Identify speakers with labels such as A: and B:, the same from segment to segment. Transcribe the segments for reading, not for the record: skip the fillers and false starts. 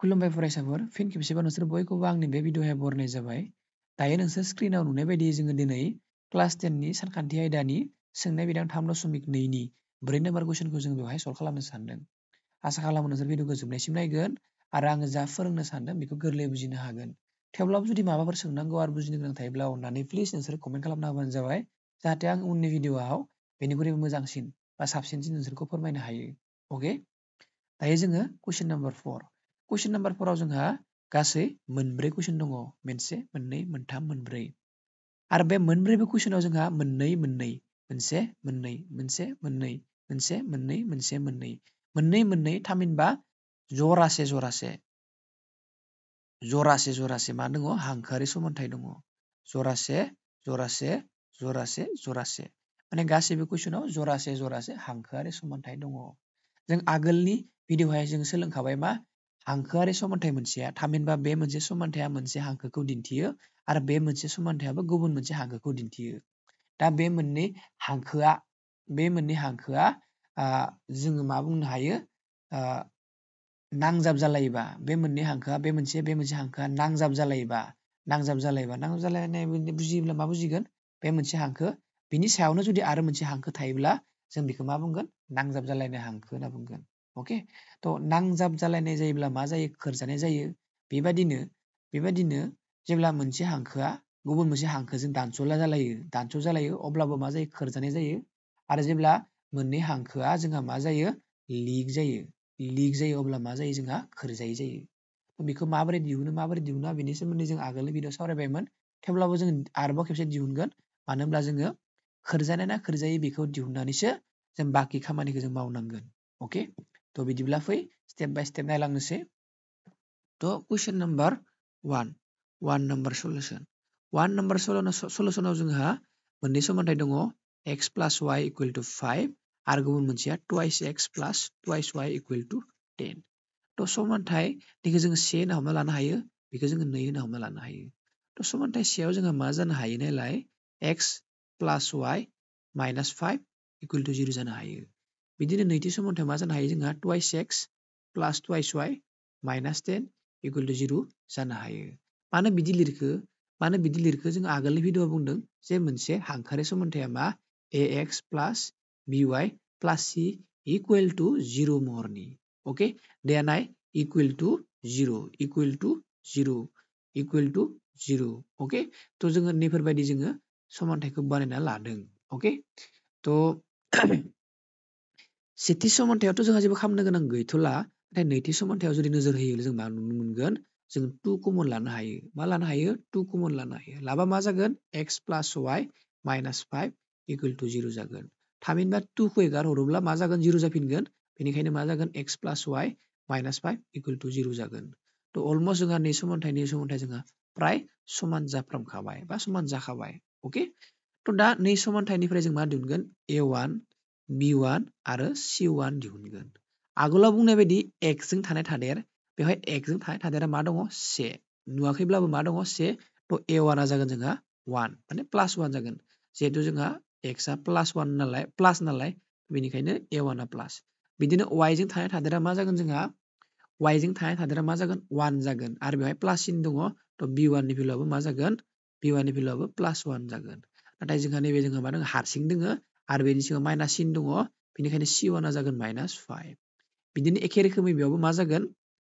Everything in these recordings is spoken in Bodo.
A: खुलुमबाय फरायसाफोर फिन खेबसेबाव नोंसोर बयखौबो आंनि बे भिडिअ'आव बरायनाय जाबाय। दायो नोंसोर स्क्रिनाव नुनाय बायदि जोङो दिनै क्लास 10 नि सानखान्थि आयदानि सोंनाय बिदां 3.2 नि 4 नम्बर कुइसनखौ जों बेवहाय सल्भ खालामनो सानदों। आसा खालामो नोंसोर भिडिअ'खौ जोबनायसिम नायगोन आरो आङो जा फोरोंनो सानदों बेखौ गोरलैयै बुजिनो हागोन। थेवब्लाबो जुदि माबाफोर सोंनांगौ आरो बुजिनो गोनां थायोब्ला अननानै प्लिज नोंसोर कमेन्ट खालामना होबानो जाबाय, जाहाथे आं उननि भिडिअ'आव बेनिख्रुइबो मोजांसिन बा साबसिनसिन नोंसोरखौ फोरमायनो हायो। अके, दायो जोङो कुइसन नाम्बार 4। कुइसन नाम्बार 4 आव जोंहा गासै मोनब्रै कुइसन दङ, मोनसे मोननै मोनथाम मोनब्रै। आरो बे मोनब्रैबो कुइसनाव जोंहा मोननै मोननै मोनसे मोननै मोनसे मोननै मोनसे मोननै मोनसे मोननै मोननै मोननै थामहिनबा जरासे जरासे जरासे जरासे मा दङ? हांखोआरि समानथाय दङ। जरासे जरासे जरासे जरासे माने गासैबो कुइसनाव जरासे जरासे हांखोआरि समानथाय दङ। जों आगोलनि भिडिअ'हाय जों सोलोंखाबाय मा हांखोआरि समानथाय मोनसेया थामहिनबा बे मोनसे समानथाया मोनसे हांखोखौ दिन्थियो आरो बे मोनसे समानथायाबो गुबुन मोनसे हांखोखौ दिन्थियो। दा बे मोननै हांखोआ जोङो मा बुंनो हायो? नांजाब जालायोबा बे मोननै हांखोआ बे मोनसे हांखोआ नांजाब जालायनाय बुजियोब्ला मा बुजिगोन? बे मोनसे हांखो बिनि सायावनो जुदि आरो मोनसे हांखो थायोब्ला जों बेखौ मा बुंगोन? नांजाब जालायनाय हांखो होनना बुंगोन। अके, थ' नांजाब जालायनाय जायोब्ला मा जायो? खोरजानाय जायो। बेबायदिनो जेब्ला मोनसे हांखोआ गुबुन मोनसे हांखोजों दानस' जालायो अब्लाबो मा जायो? खोरजानाय जायो। आरो जेब्ला मोननै हांखोआ जोंहा मा जायो? लिक जायो अब्ला मा जायो? जोंहा खोरजायै जायो। बेखौ माबोरै दिहुना बेनि सोमोन्दै जों आगोलनि भिडिअ सावरायबायमोन। थेवब्लाबो जों आरोबाव खेबसे दिहुनगोन, मानो होनब्ला जोङो खोरजानाय ना खोरजायै बेखौ दिहुननानैसो जों बाखि खामानिखौ जों मावनांगोन। अके, थ' बिदिब्ला फै स्टेप बाय स्टेप नायलांनोसै। The' question number 1 number solution. 1 number सलुसनाव जोंहा मोननै समानथाय दङ, x + y = 5 आरो गुबुन मोनसेया 2x + 2y = 10। थ' समानथायनिखौ जोङो 1 होनना हमना लानो हायो, बेखौ जोङो 2 होनना हमना लानो हायो। थ' समानथाय सेयाव जोंहा मा जानो हायो नायलाय? x + y - 5 = 0 जानो हायो। बिदिनो नैथि समानथाय मा जानो हायो? जोंहा 2x + 2y - 10 = 0 जानो हायो। मानो बिदि लिरखो? जों आगोलनि भिडिअ'आव बुंदों जे मोनसे हांखोआरि समानथाया मा? ax + by + c = 0 महरनि। अके, दे नाय =0। अके, थ' जोङो नैफोरबायदि जोङो समानथायखौ बानायना लादों। अके, थ' सेथि समानथायावथ' जोंहा जेबो खालामनो गोनां गैथ'ला, नाथाय नैथि समानथायाव जुदि नोजोर होयोब्ला जों मा नुनो मोनगोन? जों 2 कमन लानो हायो। मा लानो हायो? 2 कमन लानो हायो। लाबा मा जागोन? x + y - 5 = 0 जागोन। थामहिनबा 2 खौ एगारहरोब्ला मा जागोन? 0 जाफिनगोन। बेनिखायनो मा जागोन? x + y - 5 = 0 जागोन। थ' अलमस्ट जोंहा नै समानथाय जोंहा प्राय समान जाफ्रामखाबाय बा समान जाखाबाय। अके, थ' दा नै समानथायनिफ्राय जों मा दिहुनगोन? a1 b1 आरो c1 दिहुनगोन। आगोलाव बुंनाय बायदि x जों थानाय थादेर, बेवहाय x जों थानाय थादेरा मा दङ? 1 नुवाखैब्लाबो मा दङ? 1। थ' a1 आ जागोन जोंहा 1 माने +1 जागोन। जिहेथु जोंहा x आ +1 नालाय बेनिखायनो a1 आ प्लास। बिदिनो y जों थानाय थादेरा मा जागोन? जोंहा y जों थानाय थादेरा मा जागोन? 1 जागोन आरो बेवहाय प्लास सिन दङ। थ' b1 नि भेलुआबो मा जागोन? b1 नि भेलुआबो +1 जागोन। नाथाय जोंहा नैबे मा दङ? हारसिं दोङो आरो बेनि सिगाङाव माइनास सिन दङ, बेनिखायनो c1 आ जागोन -5। बिदिनो एखे रोखोमै बेयावबो मा जागोन?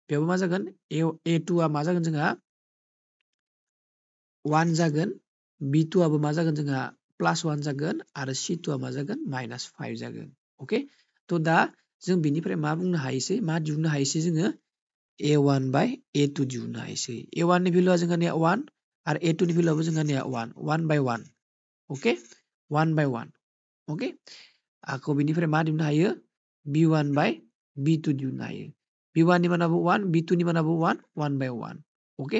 A: a2 आ मा जागोन? जोंहा 1 जागोन, b2 आबो मा जागोन? जोंहा +1 जागोन आरो c2 आ मा जागोन? -5 जागोन। अके, थ' दा जों बिनिफ्राय मा बुंनो हायोसै? मा दिहुननो हायोसै जोङो? a1/a2 दिहुननो हायोसै। a1 नि भेलुआ जोंहानिया 1 आरो a2 नि भेलुआबो जोंहानिया 1/1। अके, 1/1। अके, आखौ बिनिफ्राय मा दिहुननो हायो? b1/b2 दिहुननो हायो। b1 नि मानाबो 1, b2 नि मानाबो 1/1। अके,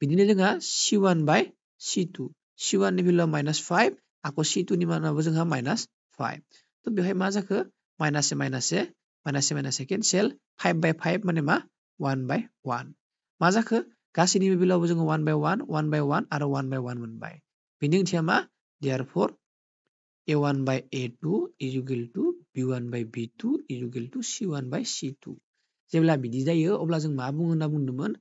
A: बिदिनो जोंहा c1/c2 नि भेलुआ -5 आखौ c2 नि मानाबो जोंहा -5। थ' बेवहाय मा जाखो? -1 केनसेल, 5/5 माने मा? 1/1। मा जाखो? गासैनिबो बेलायावबो जोङो 1/1 आरो 1/1 मोनबाय। बेनि ओंथिया मा? Therefore a1/a2 = b1/b2 = c1/c2। जेब्ला बिदि जायो अब्ला जों मा बुङो होनना बुंदोंमोन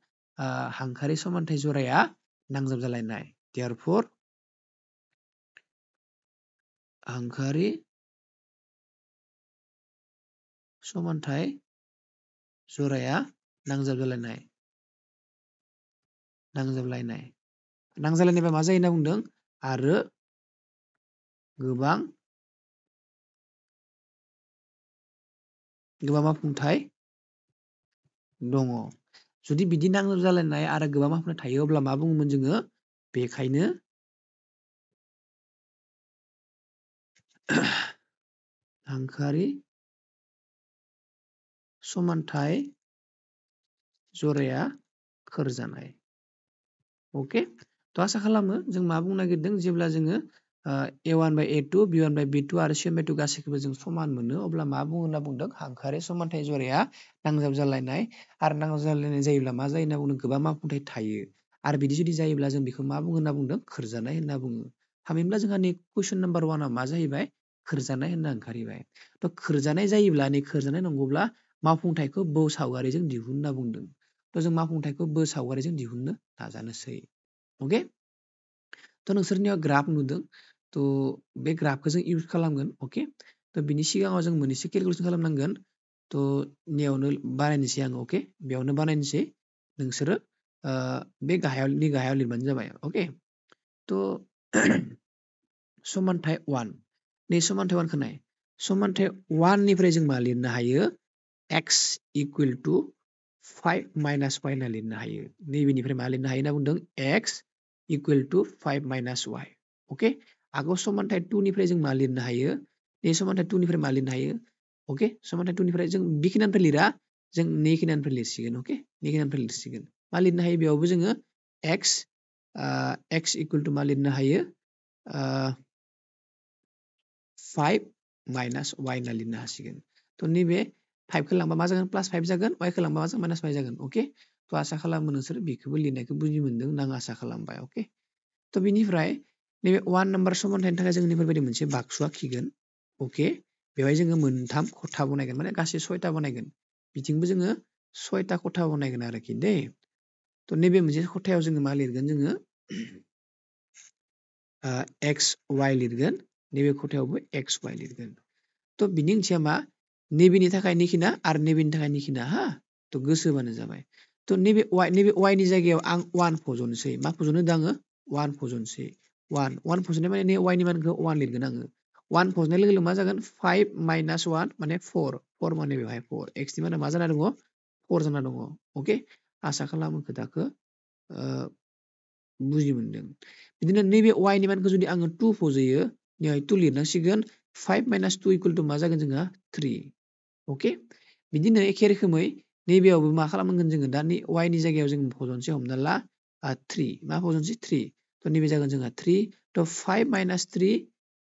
A: हांखोआरि समानथाय जराया नांजाब जालायनाय therefore हांखोआरि समानथाय जराया नांजाबलायनाय नांजाबलायनायबा मा जायो होनना बुंदों आरो गोबां मापफुंथाय दङ जुदि बिदि नांजाबलायनाय आरो गोबां मापफुंथाय थायो अब्ला मा बुङोमोन जोङो बेखायनो हांखोआरि समानथाय जराया खोरजानाय ओके तो आसा खालामो जों मा बुंनो नागिरदों जेब्ला जोङो a1/a2 b1/b2 आरो c1/2 गासैखौबो जों समान मोनो अब्ला मा बुङो होनना बुंदों हांखोआरि समानथाय जराया नांजाब जालायनाय आरो नांजाब जालायनाय जायोब्ला मा जायो होनना बुंदों गोबां मापफुंथाय थायो आरो बिदि जुदि जायोब्ला जों बेखौ मा बुङो होनना बुंदों खोरजानाय होनना बुङो थामहिनबा जोंहा नै कुइसन नाम्बार 1 मा जाहैबाय खोरजानाय होनना ओंखारहैबाय तो खोरजानाय जायोब्ला नै खोरजानाय नंगौब्ला मापफुंथायखौ ब सावगारिजों दिहुन होनना बुंदों तो जों मापफुंथायखौ ब सावगारिजों दिहुननो नाजानोसै ओके तो नोंसोरनियाव ग्राफ नुदों तो बे ग्राफखौ जों इउज खालामगोन ओके तो बिनि सिगाङाव जों मोनसे केलकुलेसन खालामनांगोन तो नेयावनो बानायनोसै आं ओके बेयावनो बानायनोसै नोंसोरो बे गाहायाव लिरबानो जाबाय ओके तो समानथाय 1 नै समानथाय 1 खौ नाय समानथाय 1 निफ्राय जों मा लिरनो हायो x equal to 5 minus y होनना लिरनो हायो नैबेनिफ्राय मा लिरनो हायो होनना बुंदों x equal to 5 minus y okay आगो समानथाय 2 निफ्राय जों मा लिरनो हायो नै समानथाय 2 निफ्राय मा लिरनो हायो ओके समानथाय 2 निफ्राय जों बिखिनानिफ्राय लिरा जों नैखिनानिफ्राय लिरसिगोन ओके नैखिनानिफ्राय लिरसिगोन मा लिरनो हायो बेयावबो जोङो x इक्वल टू मा लिरनो हायो 5 माइनास y होनना लिरनो हासिगोन तो नैबे 5 खौ लांबा मा जागोन प्लास 5 जागोन y खौ लांबा मा जागोन माइनास 5 जागोन ओके तो आसा खालामो नोंसोर बेखौबो लिरनायखौ बुजि मोनदों होनना आं आसा खालामबाय ओके तो बिनिफ्राय नैबे 1 नाम्बार समानथायनि थाखाय जों बेफोरबायदि मोनसे बाक्सु आखिगोन ओके बेवहाय जोङो मोनथाम खथा बनायगोन माने गासै 6टा बनायगोन बिथिंबो जोङो 6टा खथा बनायगोन आरोखि दे तो नैबे मोनसे खथायाव जोङो मा लिरगोन जोङो x y लिरगोन नैबे खथायावबो x y लिरगोन तो बिनि ओंथिया मा नैबेनि थाखाय निखिना आरो नैबेनि थाखाय निखिना हा तो गोसो होबानो जाबाय तो नैबे y नि जायगायाव आं 1 फज'नोसै मा फज'नो होदों आङो 1 फज'नोसै 1 फज'नाय माने नै y नि मानखौ 1 लिरगोन आङो 1 फज'नाय लोगो लोगो मा जागोन 5 माइनास 1 माने 4 माने बेवहाय 4 x नि माने मा जाना दङ 4 जाना दङ ओके आसा खालामो खोथाखौ बुजि मोनदों बिदिनो नैबे y नि मानखौ जुदि आङो 2 फज'यो नैहाय 2 लिरनांसिगोन 5 माइनास 2 इक्वल टू मा जागोन जोंहा 3 ओके बिदिनो एखे रोखोमै नैबेयावबो मा खालामनांगोन जोङो दा y नि जायगायाव जों फज'नोसै हमना ला 3 मा फज'नोसै 3 तो नैबे जागोन जोंहा 3 तो 5 माइनास 3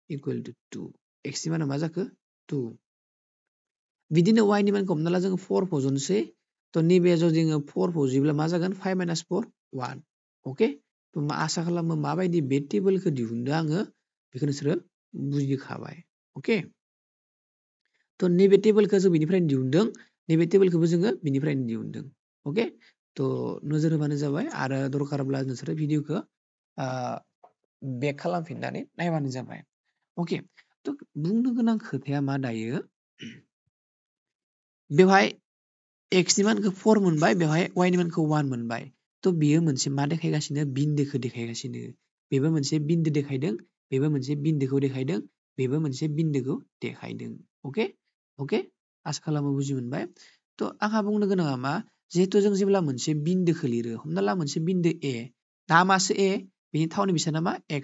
A: इक्वल टू 2 x नि माना मा जाखो 2 बिदिनो y नि मानखौ हमना ला जों 4 फज'नोसै तो नैबे जुदि जोङो 4 फज'योब्ला मा जागोन 5 माइनास 4 1 ओके तो मा आसा खालामो माबायदि बे टेबोलखौ दिहुनदों आङो बेखौ नोंसोरो बुजिखाबाय ओके तो नैबे टेबोलखौ जों बिनिफ्रायनो दिहुनदों नैबे टेबोलखौबो जोङो बिनिफ्रायनो दिहुनदों ओके तो नोजोर होबानो जाबाय आरो दरकारब्ला नोंसोरो भिडिअखौ बेक खालामफिननानै नायबानो जाबाय ओके तो बुंनो गोनां खोथाया मा दायो बेवहाय x नि मानखौ 4 मोनबाय बेवहाय y नि मानखौ 1 मोनबाय तो बियो मोनसे मा देखायगासिनो बिन्दोखौ देखायगासिनो बेबो मोनसे बिन्दो देखायदों बेबो मोनसे बिन्दोखौ देखायदों बेबो मोनसे बिन्दोखौ देखायदों ओके ओके आसा खालामो बुजि मोनबाय तो आंहा बुंनो गोनाङा मा जिहेतु जों जेब्ला मोनसे बिन्दोखौ लिरो हमना ला मोनसे बिन्दो a नामासो a बिनि थावनि बिसाना मा x,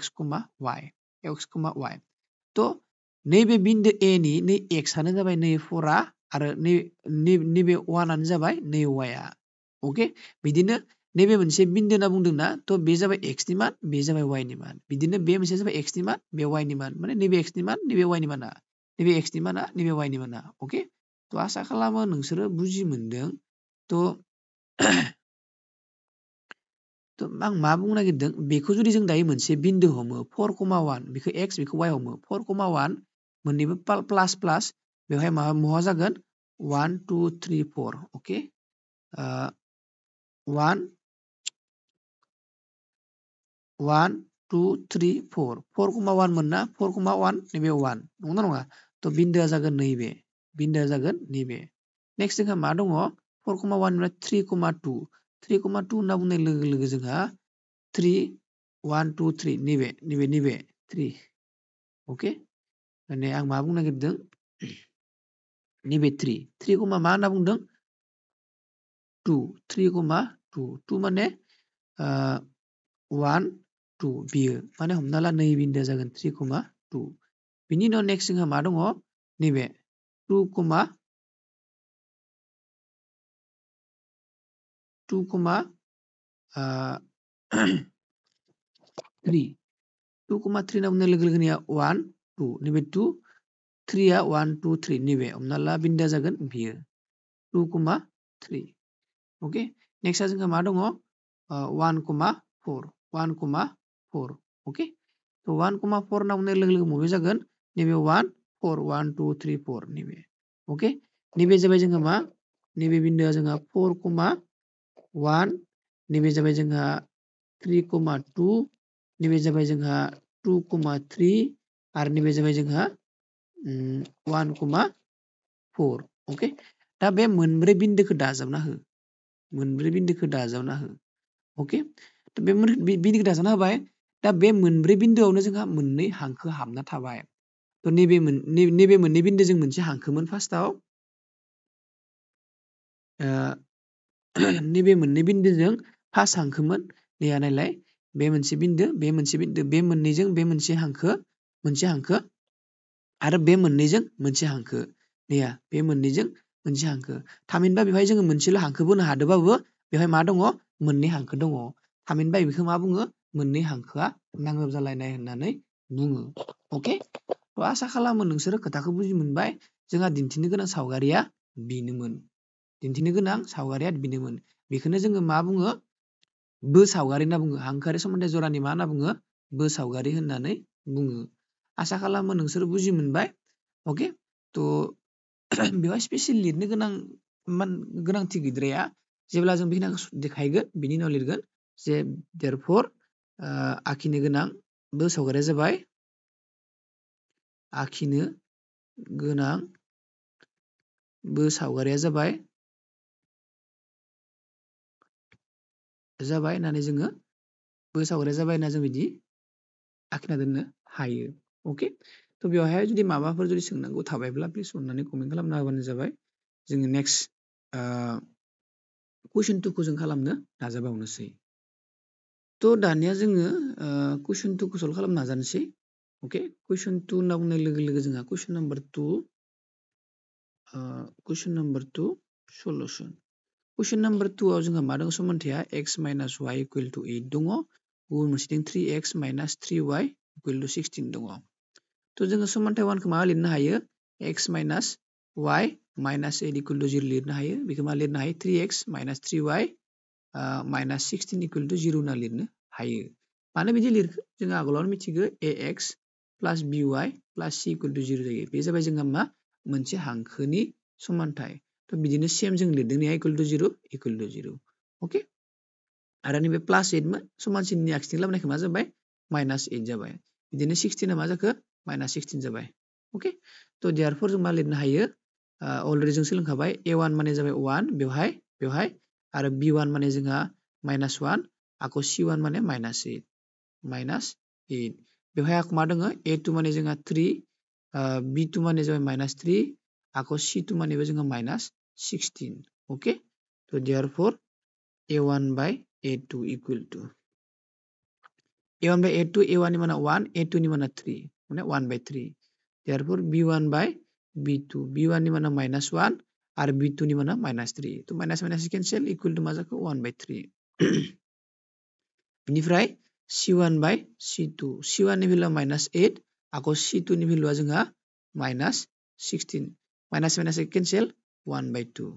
A: y तो नैबे बिन्दो a नि नै x आनो जाबाय नै 4 आरो नैबे 1 आनो जाबाय नै y आ ओके बिदिनो नैबे मोनसे बिन्दो होनना बुंदोंना तो बे जाबाय x नि मान बे जाबाय y नि मान बिदिनो बे मोनसे जाबाय x नि मान बे y नि मान माने नैबे x नि मान नैबे y नि माना नैबे x नि माना नैबे y नि माना ओके तो आसा खालामो नोंसोरो बुजि मोनदों तो तो आं मा बुंनो नागिरदों बेखौ जुदि जों दायो मोनसे बिन्दो हमो 4,1 बेखौ x बेखौ y हमो 4,1 मोननैबो प्लास प्लास बेवहाय मा जागोन 1 2 3 4 ओके 1 1 2 3 4 4,1 मोनना 4,1 नैबे 1 नंगौना नङा थ' बिन्दोआ जागोन नैबे बिन्दोआ जागोन नैबे नेक्स्ट जोंहा मा दङ 4,1 निफ्राय 3,2 3,2 होनना बुंनाय लोगो लोगो जोंहा 3 1 2 3 नैबे 3 ओके माने आं मा बुंनो नागिरदों नैबे 3 मा होनना बुंदों 2 3,2 2 माने 1 2 बियो माने हमना ला नै बिन्दोआ जागोन 3,2 बिनि उनाव नेक्स्ट जोंहा मा दङ नैबे 2, 3 2,3 होनना बुंनाय लोगो लोगोनिया 1 2 नैबे 2 3 आ 1 2 3 नैबे हमना ला बिन्दोआ जागोन बियो 2,3 ओके नेक्स्टआ जोंहा मा दङ 1,4 1,4 ओके थ' 1,4 होनना बुंनाय लोगो लोगो बबे जागोन नैबे 1 4 1 2 3 4 नैबे ओके नैबे जाबाय जोंहा मा नैबे बिन्दोआ जोंहा 4,1 नैबे जाबाय जोंहा 3,2 नैबे जाबाय जोंहा 2,3 आरो नैबे जाबाय जोंहा 1,4 ओके दा बे मोनब्रै बिन्दोखौ दाजाबना हो मोनब्रै बिन्दोखौ दाजाबना हो ओके थ' बे बिन्दोखौ दाजाबना होबाय दा बे मोनब्रै बिन्दोआवनो जोंहा मोननै हांखो हाबना थाबाय थ' नैबे मोननै बिन्दोजों मोनसे हांखोमोन फार्स्टआव नैबे मोननै बिन्दोजों फार्स्ट हांखोमोन नैया नायलाय बे मोनसे बिन्दो बे मोनसे बिन्दो बे मोननैजों बे मोनसे हांखो आरो बे मोननैजों मोनसे हांखो नैया बे मोननैजों मोनसे हांखो थामहिनबा बेवहाय जोङो मोनसेल' हांखो बोनो हादोंबाबो बेवहाय मा दङ मोननै हांखो दङ थामहिनबा बेखौ मा बुङो मोननै हांखोआ नांजाब जालायनाय होननानै बुङो अके थ' आसा खालामो नोंसोरो खोथाखौ बुजि मोनबाय जोंहा दिन्थिनो गोनां सावगारिया बेनोमोन बेखौनो जोङो मा बुङो बो सावगारि होनना बुङो हांखोआरि समानथाय जरानि मा होनना बुङो बो सावगारि होननानै बुङो आसा खालामो नोंसोर बुजि मोनबाय अके थ' बेवहाय स्पेसियेल लिरनो गोनांथि गैद्राया जेब्ला जों बे देखायगोन बिनि उनाव लिरगोन जे देरफर आखिनो गोनां बो सावगारिया जाबाय आखिनो गोनां बो सावगारिया जाबाय होननानै जोङो बो सावगारिया जाबाय होनना जों बिदि आखिना दोननो हायो अके थ' बेवहाय जुदि माबाफोर जुदि सोंनांगौ थाबायब्ला प्लिज अननानै कमेन्ट खालामना होबानो जाबाय जोङो नेक्स्ट कुइसन 2 खौ जों खालामनो नाजाबावनोसै थ' दानिया जोङो कुइसन 2 खौ सल्भ खालामनो नाजानोसै अके कुइसन 2 होनना बुंनाय लोगो लोगो जोंहा कुइसन नाम्बार 2 सल्युसन कुइसन नाम्बार 2 आव जोंहा मा दङ समानथाया x - y = 8 दङ गुबुन मोनसेथिं 3x - 3y = 16 दङ थ' जोङो समानथाय 1 खौ मा लिरनो हायो x - y - 8 = 0 लिरनो हायो बेखौ मा लिरनो हायो 3x - 3y - 16 = 0 होनना लिरनो हायो मानो बिदि लिरखो जों आगोलावनो मिथिगौ ax + by + c = 0 जायो बे जाबाय जोंहा मा मोनसे हांखोनि समानथाय थ' बिदिनो सेम जों लिरदों = 0 ओके आरो नैबे +8 मोन समानसिननि आखिथिं लाबोनायखौ मा जाबाय -8 जाबाय बिदिनो 16 मा जाखो -16 जाबाय ओके थ' देयारफोर जों मा लिरनो हायो अलरेडि जों सोलोंखाबाय a1 माने जाबाय 1 बेवहाय आरो b1 माने जोंहा -1 आखौ c1 माने -8 बेवहाय आखौ मा दङ a2 माने जोंहा 3 b2 माने जाबाय -3 आखौ c2 मानेबो जोंहा -16 ओके थ' देयारफोर a1/a2 = a1/a2 a1 नि माना 1 a2 नि माना 3 माने 1/3 देयारफोर b1/b2 b1 नि माना -1 आरो b2 नि माना -3 थ' - केनसेल = मा जाखो 1/3 बेनिफ्राय c1/c2 c1 नि भेलुआ -8 आखौ c2 नि भेलुआ जोंहा -16 - केनसेल 1/2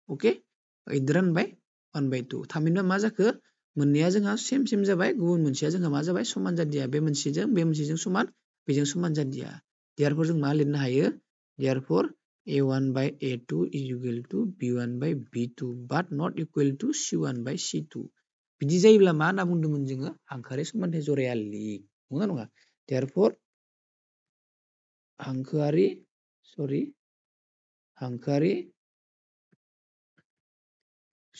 A: ओके 8 रानबाय 1/2 थामहिनबा मा जाखो मोननैया जोंहा सेम जाबाय गुबुन मोनसेया जोंहा मा जाबाय समान जादिया बे मोनसेजों समान बेजों समान जादिया देयारफोर जों मा लिरनो हायो देयारफोर a1 by a2 is equal to b1 by b2 but not equal to c1 by c2 बिदि जायोब्ला मा होनना बुंदोंमोन जोङो हांखोआरि समानथाय जराया लिक नंगौना नङा therefore हांखोआरि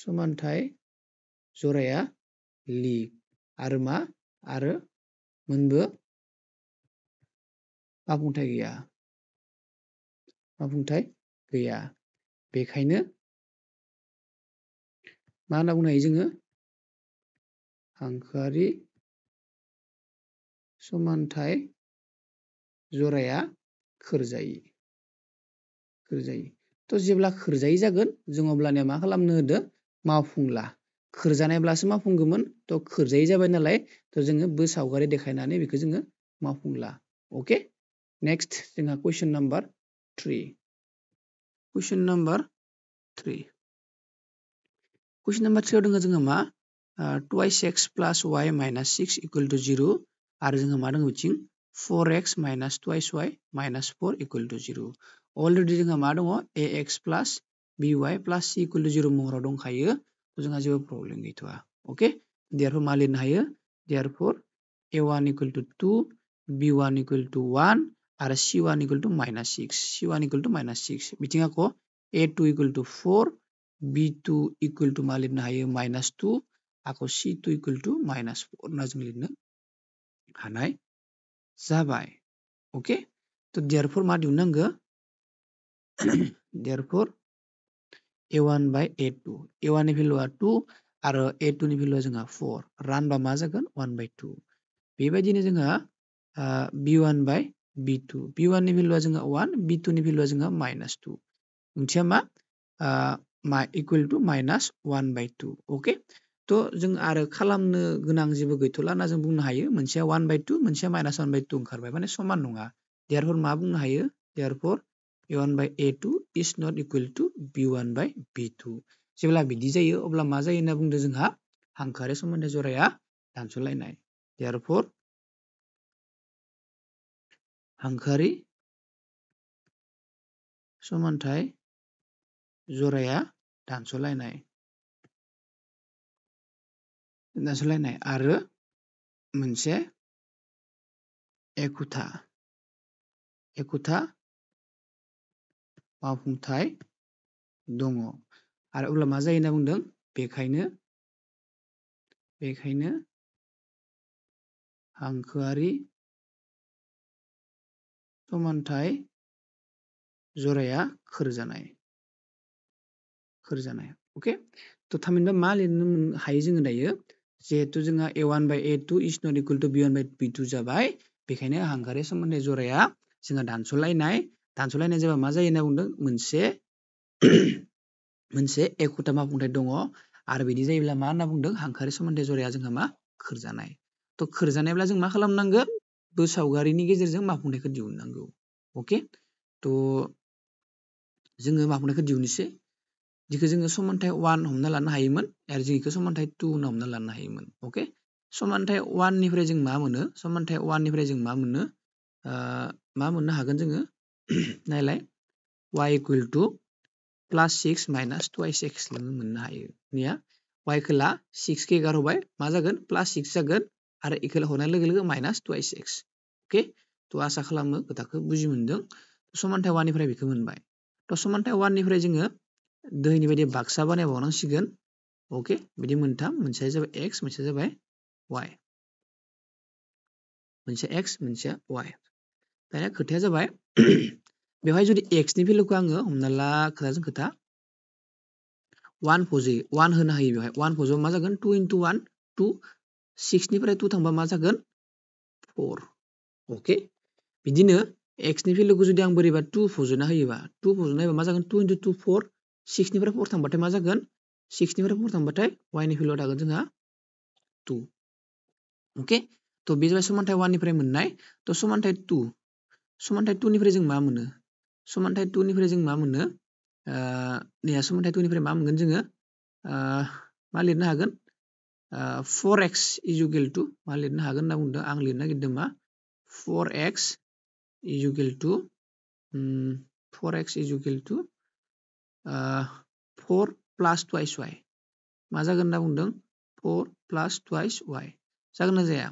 A: समानथाय जराया लिक आरो मा आरो मोनबो माफुंथाय गैया बेखायनो मा होनना बुंनो हायो जोङो हांखोआरि समानथाय जराया खोरजायै थ' जेब्ला खोरजायै जागोन जों अब्लानिया मा खालामनो होदो मावफुंला खोरजानायब्लासो मावफुंगौमोन थ' खोरजायै जाबाय नालाय थ' जोङो सावगारि देखायनानै बेखौ जोङो मावफुंला अके नेक्स्ट जोंहा कुइसन नाम्बार 3 कुइसन नाम्बार 3 आव जोङो मा twice x plus y minus 6 equal to 0 आरो जोङो मा दङ बिथिं 4x minus twice y minus 4 equal to 0 already जोंहा मा दङ ax plus by plus c equal to 0 महराव दंखायो जोंहा जेबो प्रब्लेम गैथ'आ ओके therefore मा लिरनो हायो therefore a1 equal to 2 b1 equal to 1 आरो c1 equal to minus 6 बिथिं आख' a2 equal to 4 b2 equal to मा लिरनो हायो minus 2 आख' c2 equal to minus 4 होनना जों लिरनो हानाय जाबाय ओके थ' therefore मा दिहुननांगो therefore a1 by a2 a1 नि भेलुआ 2 आरो a2 नि भेलुआ जोंहा 4 रानबा मा जागोन 1 by 2 बेबायदिनो जोंहा b1 by b2 b1 नि भेलुआ जोंहा 1 b2 नि भेलुआ जोंहा minus 2 ओंथिया मा equal to minus 1 by 2 okay थ' जों आरो खालामनो गोनां जेबो गैथ'ला होनना जों बुंनो हायो मोनसेया 1 by 2 मोनसेया minus 1 by 2 ओंखारबाय माने समान नङा therefore मा बुंनो हायो therefore a1 by a2 is not equal to b1 by b2 जेब्ला बिदि जायो अब्ला मा जायो होनना बुंदों जोंहा हांखोआरि समानथाय जराया दानस'लायनाय therefore हांखोआरि समानथाय जराया दानस'लायनाय आरो मोनसे एखुथा मावफुंथाय दङ आरो अब्ला मा जायो होनना बुंदों बेखायनो हांखोआरि समानथाय जराया खोरजानाय ओके थ' थामहिनबा मा लिरनो हायो जोङो दायो जिहेतु जोंहा a1 by a2 is not equal to b1 by b2 जाबाय बेखायनो हांखोआरि समानथाय जराया जोंहा दानस'लायनाय जाबा मा जायो होनना बुंदों मोनसे एखुथा मावफुंथाय दङ आरो बिदि जायोब्ला मा होनना बुंदों हांखोआरि समानथाय जराया जोंहा मा खोरजानाय थ' खोरजानायब्ला जों मा खालामनांगोन सावगारिनि गेजेरजों मावफुंथायखौ दिहुननांगौ ओके थ' जोङो मावफुंथायखौ दिहुननोसै जिखौ जोङो समानथाय 1 हमना लानो हायोमोन आरो जों बेखौ समानथाय 2 होनना हमना लानो हायोमोन ओके समानथाय 1 निफ्राय जों मा मोनो मा मोननो हागोन जोङो नायलाय y equal to plus 6 minus twice x मोननो हायो निया y खोला 6 के गारबाय मा जागोन plus 6 जागोन आरो इखोला हरनाय लोगो लोगो minus twice x ओके थ' आसा खालामो खोथाखौ बुजि मोनदों समानथाय 1 निफ्राय बेखौ मोनबाय थ' समानथाय 1 निफ्राय जोङो दोहैनि बायदि बाक्सा बानायबावनांसिगोन ओके बिदि मोनथाम मोनसेया जाबाय x मोनसेया जाबाय y मोनसे x मोनसेया y दानिया खोथाया जाबाय बेवहाय जुदि x नि भेलुखौ आङो हमना ला खोथा 1 फज'यो 1 होनो हायो बेवहाय 1 फज'बा मा जागोन 2 into 1 2 6 निफ्राय 2 थांबा मा जागोन 4 ओके बिदिनो x नि भेलुखौ जुदि आं बोरैबा 2 फज'ना होयोबा 2 फज'ना होयोबा मा जागोन 2 into 2 4 6 निफ्राय 4 थांबाथाय मा जागोन 6 निफ्राय 4 थांबाथाय y नि भेलुआ थागोन जोंहा 2 ओके थ' बे जाबाय समानथाय 1 निफ्राय मोननाय थ' समानथाय 2 निफ्राय जों मा मोनो समानथाय 2 निफ्राय जों मा मोनो नैया समानथाय 2 निफ्राय मा मोनगोन जोङो मा लिरनो हागोन 4x is equal to मा लिरनो हागोन होनना बुंदों आं लिरनो नागिरदों मा 4x is equal to 4x is equal to 4 plus twice y मा जागोन होनना बुंदों 4 plus twice y जागोन ना जाया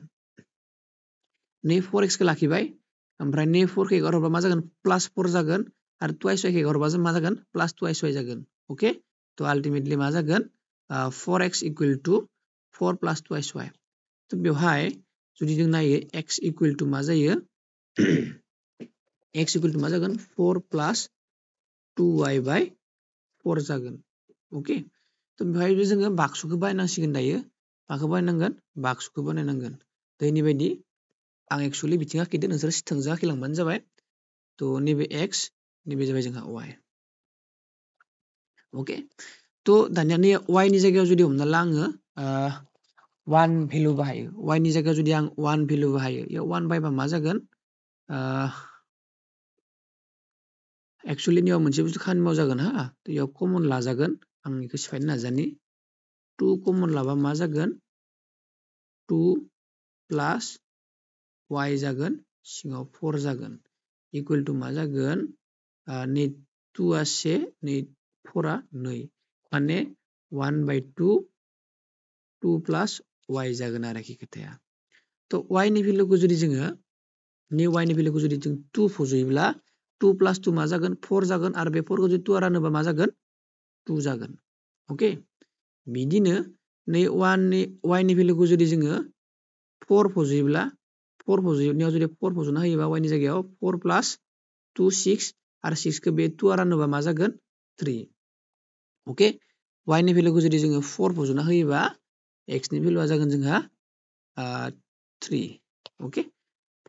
A: नै 4x खौ लाखिबाय ओमफ्राय नै 4 खौ एगार हरबा मा जागोन प्लस 4 जागोन आरो twice y खौ एगार हरबा जों मा जागोन प्लस twice y जागोन ओके तो अल्टिमेटली मा जागोन 4x equal to 4 plus twice y तो बेवहाय जुदि जों नायो x equal to मा जायो x equal to मा जागोन 4 plus 2y by 4 जागोन ओके तो बेवहाय जोङो बाक्सुखौ बानायनांसिगोन दायो माखौ बानायनांगोन बाक्सुखौ बानायनांगोन दैनि बायदि आं एक्चुअली बिथिं आखिदों नोंसोर थोंजों आखिलांबानो जाबाय तो नैबे x नैबे जाबाय जोंहा y ओके तो दानिया नै y नि जायगायाव जुदि हमना ला आङो 1 भेल्यु बाहायो y नि जायगायाव जुदि आं 1 भेल्यु बाहायो याव 1 बायबा मा जागोन एक्चुअली नियाव मोनसे बुस्थु खामानि मावजागोन हा तो याव कमन लाजागोन आं बेखौ सिफायनो नाजानि 2 कमन लाबा मा जागोन 2 प्लस y जागोन सिङाव 4 जागोन इक्वल टू मा जागोन नै 2 आ 1 नै 4 आ 2 माने 1 by 2 2 प्लस y जागोन आरोखि खोथाया तो y नि भेल्युखौ जुदि जोङो नै y नि भेल्युखौ जुदि जों 2 फज'योब्ला 2 plus 2 मा जागोन 4 जागोन आरो बे 4 खौ जुदि 2 रानोबा मा जागोन 2 जागोन ओके बिदिनो नै 1 नि y नि भेल्युखौ जुदि जोङो 4 फज'योब्ला 4 फज'नायाव जुदि 4 फज'ना होयोबा y नि जायगायाव 4 plus 2 6 आरो 6 खौ बे 2 रानोबा मा जागोन 3 ओके y नि भेल्युखौ जुदि जोङो 4 फज'ना होयोबा x नि भेल्युआ जागोन जोंहा 3 ओके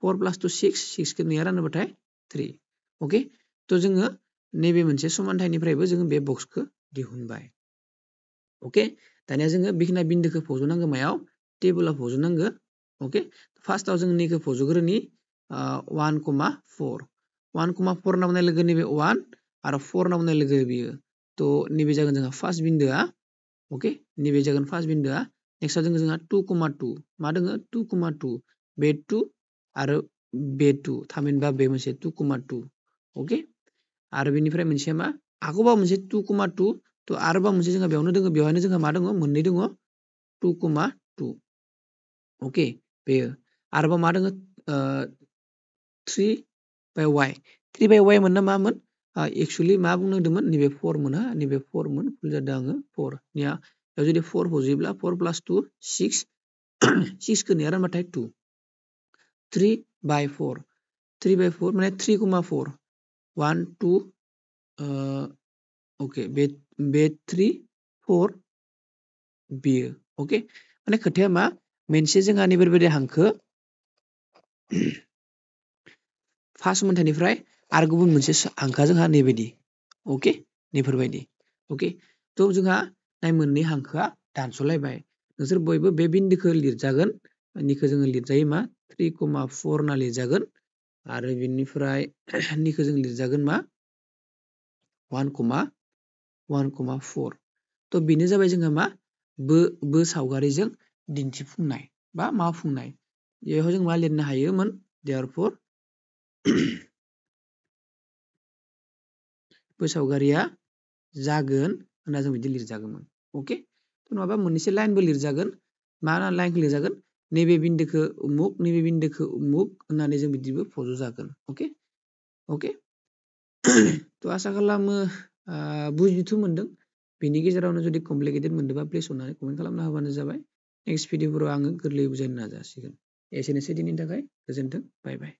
A: 4 plus 2 6 6 खौ 2 रानोबाथाय 3 ओके तो जोङो नैबे मोनसे समानथायनिफ्रायबो जोङो बे बक्सखौ दिहुनबाय ओके दानिया जोङो बेखिना बिन्दोखौ फज'नांगौ मायाव टेबोलाव फज'नांगौ ओके फार्स्टआव जों नैखौ फज'ग्रोनि 1,4 1,4 होनना बुंनाय लोगो नैबे 1 आरो 4 होनना बुंनाय लोगो बियो तो नैबे जागोन जोंहा फार्स्ट बिन्दोआ ओके नैबे जागोन फार्स्ट बिन्दोआ नेक्स्टआव जोंहा 2,2 मा दङ 2,2 बे 2 आरो बे 2 थामहिनबा बे मोनसे 2,2 ओके आरो बेनिफ्राय मोनसे मा आगोबाव मोनसे 2,2 तो आरोबाव मोनसे जोंहा बेयावनो दङ बेवहायनो जोंहा मा दङ मोननै दङ 2,2 ओके बेयो आरोबाव मा दङ 3 by y 3 by y मोनना मामोन एक्चुअली मा बुंनांदोंमोन नैबे 4 मोन हा नैबे 4 मोन भुल जादों आङो 4 निया बेयाव जुदि 4 फज'योब्ला 4 plus 2 6 6 खौ 2 रानबाथाय 2 3 by 4 3 by 4 माने 3,4 1 2 ओके बे 3 4 बेयो ओके माने खोथाया मा मोनसे जोंहा नैबेबायदि हांखो फार्स्ट मोनथायनिफ्राय आरो गुबुन मोनसे हांखोआ जोंहा नैबायदि ओके नैफोरबायदि ओके तो जोंहा नाय मोननै हांखोआ दानस'लायबाय नोंसोर बयबो बे बिन्दोखौ लिरजागोन निखौ जोङो लिरजायो मा 3,4 होनना लिरजागोन आरो बेनिफ्राय निखौ जों लिरजागोन मा 1,4 तो बेनो जाबाय जोंहा मा बो सावगारिजों दिन्थिफुंनाय बा मावफुंनाय बेयाव जों मा लिरनो हायोमोन therefore बे सावगारिया जागोन होनना जों बिदि लिरजागौमोन ओके तो नङाबा मोननैसो लाइनबो लिरजागोन मा लाइनखौ लिरजागोन नैबे बिन्दोखौ उमुक नैबे बिन्दोखौ उमुक होननानै जों बिदिबो फज'जागोन ओके ओके तो आसा खालामो बुजिनोथ' मोनदों बेनि गेजेरावनो जुदि कमप्लिकेटेड मोनदोंबा प्लिज अननानै कमेन्ट खालामना होबानो जाबाय नेक्स्ट भिडिअफोराव आङो गोरलैयै बुजायनो नाजासिगोन एसेनोसै दिनैनि थाखाय गोजोन्थों बाय बाय